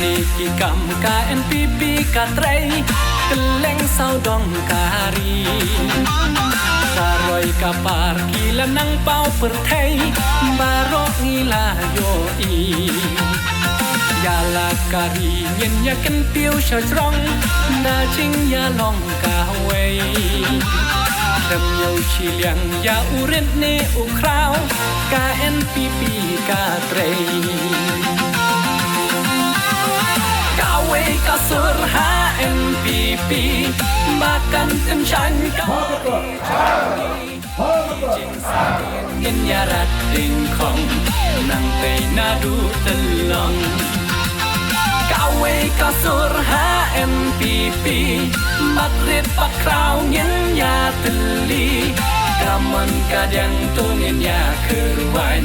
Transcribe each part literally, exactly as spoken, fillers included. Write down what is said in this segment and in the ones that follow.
Ni ki kam ka N P P ka trei, kylleng sawdong ka ri. Ka roi ka par ki la nang paw pyrthei, baroh ngi la ïohi. Ïa la ka ri ngin ïa kyntiew sha jrong, da jingïalong kawei. Khlem ïoh shiliang ïa u rit ne u khraw, ka N P P ka trei. Kawei ka sur ha N P P, ba kan pynshang ka ri. Ngin ïa rat ding khong, nang tei naduh tylong. Kawei ka sur ha N P P, bad rit bad khraw ngin ïa tylli. Ka mon ka diang to ngin ïa kyrwan,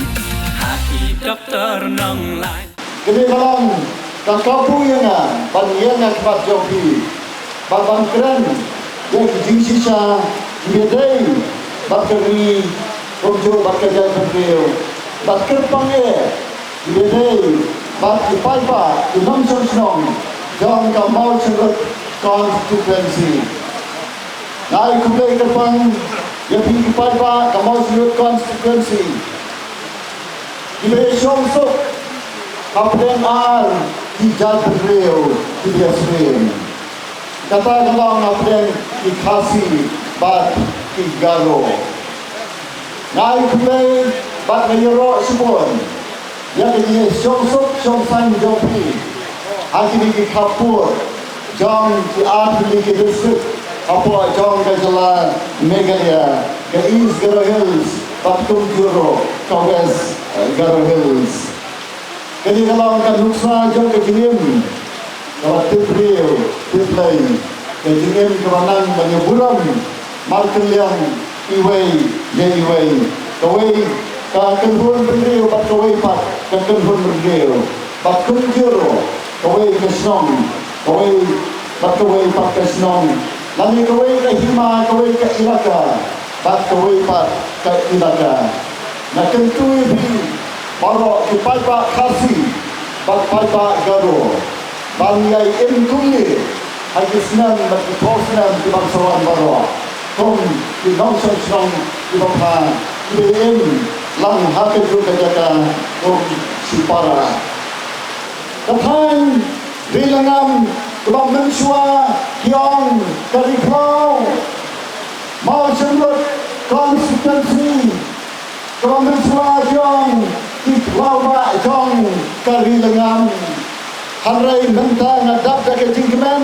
ha ki doktor nonglait. Kane ka long ka kabu ïa nga ban ïeng ha khmat jong phi, bad ban kren ïa ki jingshisha kiba dei bad ka ri, kumjuh bad ka jaitbynriew, bad kyrpang eh kiba dei bad ki paidbah ki nongshong shnong jong ka Mawshynrut constituency. Nga ai khublei kyrpang ïa phi ki paidbah ka Mawshynrut constituency, kiba ïashong suk hapdeng ar ki jaitbynriew kiba ïasyriem. Kata ka long hapdeng ki Khasi bad ki Garo. Nga ai khublei bad nga ïaroh shibun ïa ka jingïashong suk shong saiñ jong phi ha kine ki khappud jong ki artylli ki district hapoh jong ka jylla Meghalaya, ka East Garo Hills bad kumjuh ruh ka West, eh, Garo Hills. Kane ka long ka nuksa jong ka jingim kaba tip briew tip Blei, ka jingim kaba nang ban ïaburom markylliang iwei ïa iwei. Kawei ka kynhun bynriew bad kawei pat ka kynhun bynriew, bad kumjuh ruh kawei ka shnong, kawei bad kawei pat ka shnong, lane kawei ka hima, kawei ka ilaka bad kawei pat ka ilaka. Nga kyntu ïa phi baroh ki paidbah Khasi bad paidbah Garo ban ïai im kumne ha ki snem bad ki phew snem ki ban sa wan baroh, kum ki nongshong shnong kiba bha kiba im lang ha kajuh ka jaka kum shipara. Ka thaiñ Ri Lyngngam kaba mynshuwa ki ong ka Ri Khlaw, Mawshynrut constituency kaba mynshuwa ki ong ki khlaw ba jong ka Ri Lyngngam. Hynrei mynta nga dap da ka jingkmen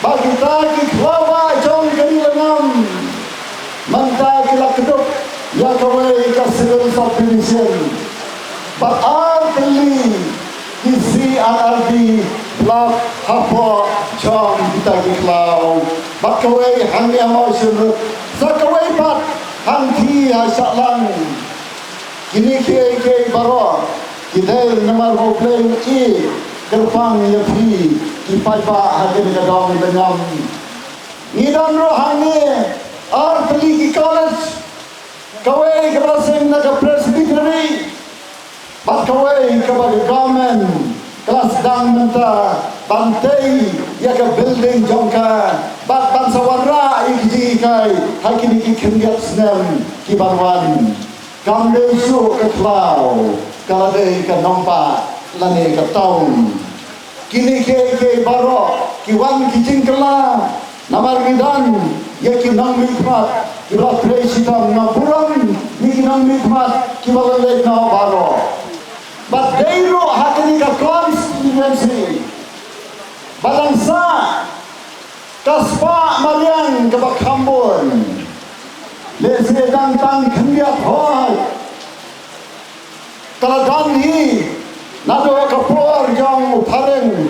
ba kita ki khlaw ba jong ka Ri Lyngngam mynta ki la kdup ïa kawei ka civil subdivision bad ar tylli ki C R R D block hapoh jong kita ki khlaw, bad kawei hangne ha Mawshynrut, sa kawei pat hangtei ha Shahlang. Kine kiei kiei baroh ki dei namar ba U Blei u kyrpang ïa phi ki paidbah ha kane ka dong Lyngngam. Ngi don ruh hangne ar tylli ki college, kawei kaba la seng na ka Presbytery bad kawei kaba ka government ka la sdang mynta ban tei ïa ka building jong ka bad ban sa wanrah ïa ki jinghikai ha kine ki khyndiat snem ki ban wan. Kam dei shuh ka khlaw, ka la dei ka nongbah lane ka town. Kine kiei kiei baroh ki wan ki jingkylla namar ngi don ïa ki nongmihkhmat kiba la trei shitom. Nga burom ïa ki nongmihkhmat kiba la leit noh baroh. Bad dei ruh ha kane ka constituency ba dang sah ka spah mariang kaba kham bun. Lehse dang tang khyndiat hoi. Ka la don hi naduh ka por jong u phareng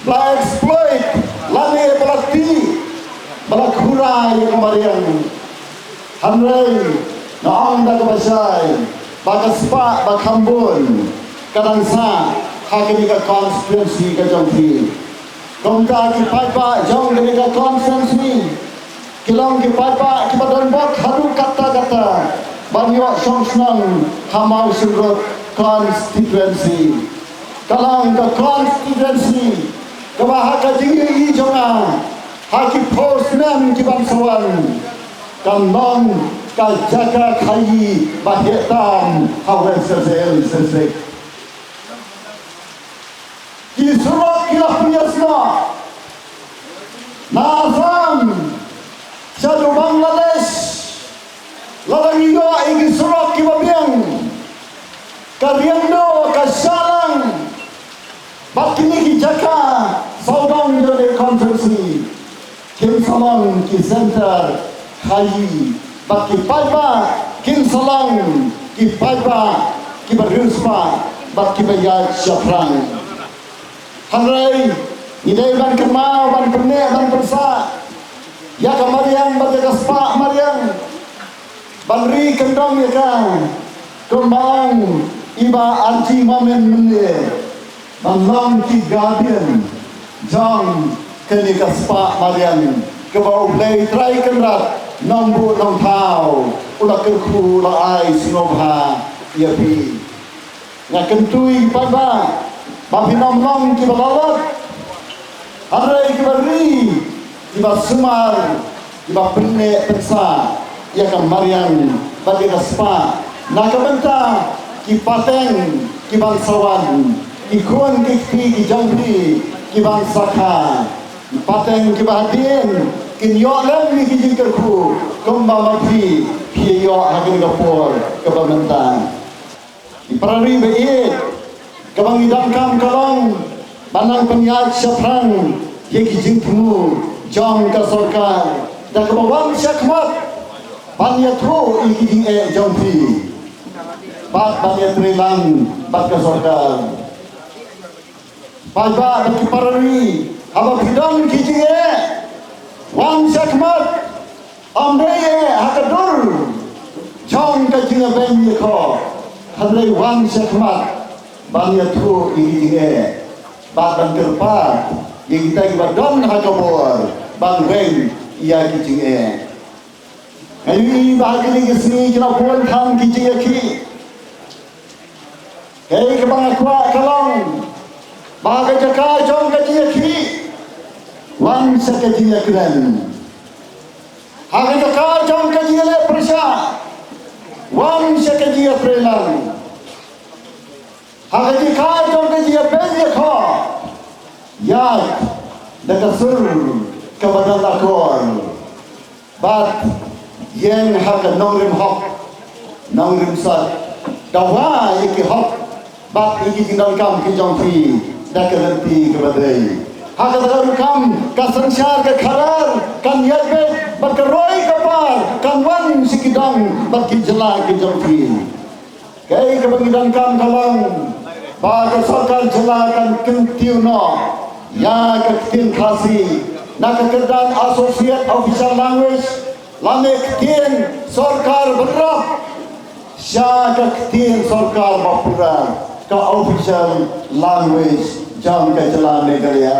ba la exploit lane ba la tih ba la khura ïa ka mariang. Hynrei nga ong da kaba shai ba ka spah ba kham bun ka dang sah ha kane ka constituency ka jong phi. Kumta ki paidbah jong kane ka constituency ki long ki paidbah kiba don bok haduh katta katta ban ïoh shong shnong ha Mawshynrut constituency. Ka long ka constituency kaba ha ka jingïohi jong nga ha ki phew snem ki ban sa wan kan long ka jaka khaïi ba heh tam ha West Khasi Hills District. Ki surok ki la pynïasnoh na Assam shaduh Bangladesh. Lada ngi ïoh ïa ki surok kiba biang, ka Riangdo, ka Shillong bad kine ki jaka sawdong jong ka constituency kin sa long ki center khaïi, bad ki paidbah kin sa long ki paidbah kiba riewspah bad kiba ïaid shaphrang. Hynrei ngi dei ban kynmaw, ban pynneh, ban pynsah ïa ka mariang bad ïa ka spah mariang, ban ri kyndong ïa ka, kumba ong i Bah R G Momin mynne, ban long ki guardian jong kane ka spah mariang kaba U Blei Trai Kynrad Nongbuh Nongthaw u la kyrkhu, u la ai sngewbha ïa phi. Nga kyntu ïa ki paidbah ba phin ym long kiba lalot, hynrei kiba ri, kiba sumar, kiba pynneh pynsah ïa ka mariang bad ïa ka spah na ka bynta ki pateng ki ban sa wan, ki khun ki kti ki jong phi ki ban sa kha, ki pateng kiba hadien kin ïoh lem ïa ki jingkyrkhu kumba ma phi phi ïoh ha kane ka por kaba mynta. Ki para ri ba ïeit, kaba ngi donkam ka long ban nang pynïaid shaphrang ïa ki jingthmu jong ka sorkar da kaba wan shakhmat ban ïathuh ïa ki jingeh jong phi bad ban ïatreilang bad ka sorkar. Paidbah bad ki para ri, haba phi don ki jingeh, wan shakhmat. Ym dei eh ha ka dur jong ka jingïabeiñ ïa ka, hynrei wan shakhmat ban ïathuh ïa ki jingeh bad ban kyrpad ïa kita kiba don ha ka bor ban weng ïa ki jingeh. Nga ïohi ba ha kine ki sngi ki la bun than ki jingïakhih. Kaei kaba nga kwah ka long ba ha ka jaka jong ka jingïakhih, wan sha ka jingïakren. Ha ka jaka jong ka jingïaleh pyrshah, wan sha ka jingïatreilang. Ha ka jaka jong ka jingïabeiñ ïa ka, ïaid da ka sur kaba don akor. Bad ïeng ha ka nongrim hok nongrim sat, dawa ïa ki hok bad ïa ki jingdonkam ki jong phi da ka lynti kaba dei. Ha kata ka rukom ka synshar ka khadar kan ïaid beit bad ka roi ka par kan wan sha ki dong bad ki jylla ki jong phi. Kaei kaba ngi donkam ka long ba ka sorkar jylla kan kyntiew noh ïa ka ktien Khasi na ka kyrdan Associate Official Language lane ktien sorkar bynrap sha ka ktien sorkar bapura, ka official language jong ka jylla Meghalaya.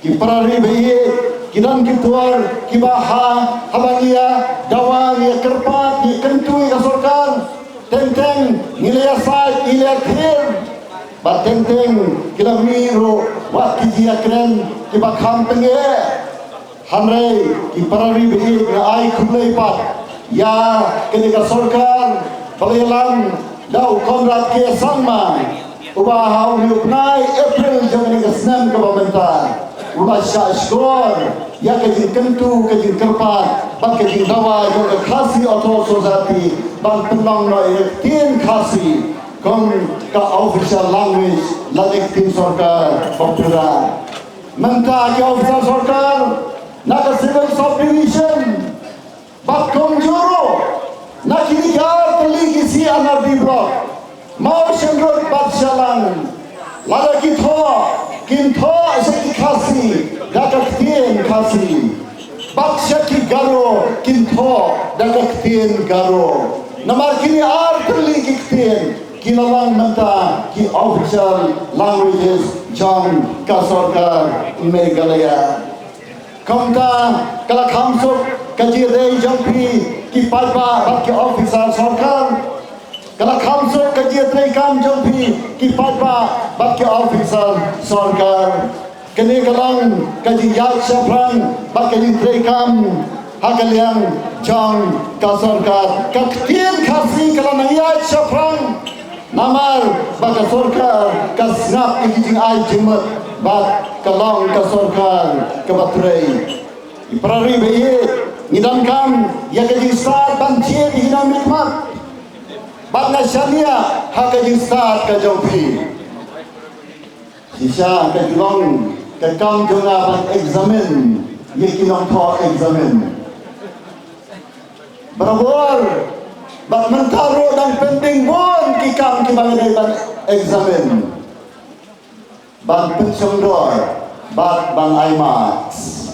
Ki para ri ba ïeit, ki don ki por kiba ha, haba ngi ïa dawa, ngi ïa kyrpad, ngi ïa kyntu ïa ka sorkar, teng teng ngi la ïasaid, ngi la ïathir. Bad teng teng ki la mih ruh wat ki jingïakren kiba kham tyngeh. Hynrei ki para ri ba ïeit, nga ai khublei pat ïa kane ka sorkar ba la ïalam da u Conrad K Sangma, uba ha une u bnai April jong kane ka snem kaba mynta u la shah shkor ïa ka jingkyntu, ka jingkyrpad bad ka jingdawa jong ka Khasi Authors Society ban pynlong noh ïa ka ktien Khasi kum ka official language lane ka ktien sorkar bapura. Mynta ki officer sorkar na ka Civil Subdivision bad kumjuh ruh na kine ki artylli ki C and R D block, Mawshynrut bad Shillong, lada ki thoh, kin thoh sha ki Khasi da ka ktien Khasi, bad sha ki Garo kin thoh da ka ktien Garo. Namar kine artylli ki ktien ki la long mynta ki official languages jong ka sorkar Meghalaya. Kumta ka la kham suk ka jingïadei jong phi ki paidbah bad ki officer sorkar. Ka la kham suk ka jingtrei kam jong phi ki paidbah bad ki officer sorkar. Kane ka long ka jingïaid shaphrang bad ka jingtrei kam ha ka liang jong ka sorkar. Ka ktien Khasi ka la nang ïaid shaphrang namar ba ka sorkar ka sngap ïa ki jingai jingmut bad ka long ka sorkar kaba trei. Ïa para ri ba ïeit, ngi donkam ïa ka jingstad ban jied ïa ki nongmihkhmat bad nga shaniah ha ka jingstad ka jong phi. Shisha ka jinglong ka kam jong nga ban examine ïa ki nongthoh examine. Barabor bad mynta ruh dang pending bun ki kam kiba nga dei ban examine, ban pynshongdor bad ban ai marks.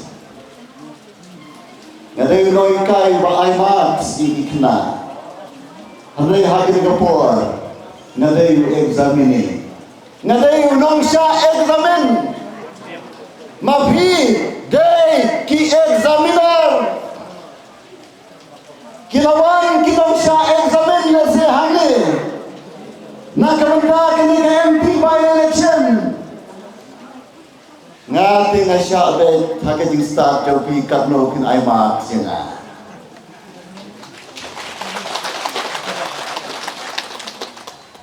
Nga dei u nonghikai ba ai marks ïa ki khynnah. Hynrei ha kane ka por nga dei u examinee. Nga dei u nongshah examine. Ma phi dei ki examiner. Ki la wan ki nongshah examine lehse hangne na ka bynta kane ka M P by-election. Nga te nga shah beit ha ka jingstad jong phi katno kin ai marks ïa nga.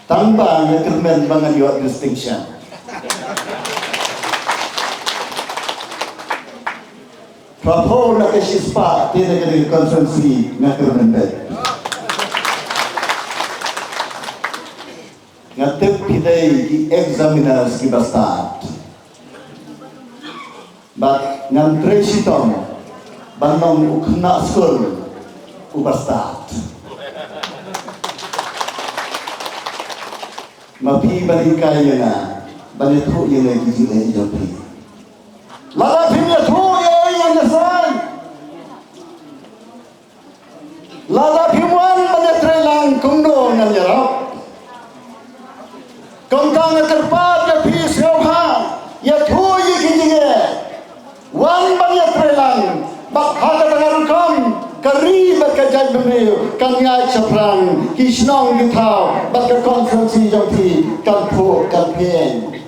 Tang ba nga kyrmen ba ngan ïoh distinction. Phraphew na ka shispah te na ka constituency nga kyrmen beit. Nga tip phi dei ki examiners kiba stad. Bad ngan trei shitom ban long u khynnah skul uba stad. Ma phi ban hikai ïa nga, ban ïathuh ïa nga ki jingeh jong phi. Lada phim ïathuh ïa nga, ïa nga sngewbha. Lada phim wan ban ïatreilang kumno ngan ïarap. Kumta nga kyrpad ïa phi sngewbha ïathuh ïa ki jingeh. Wan ban ïatreilang bad ha kata ka rukom ka ri bad ka jaitbynriew kan ïaid shaphrang, ki shnong ki thaw bad ka constituency jong phi kan phuh kan pyrshang.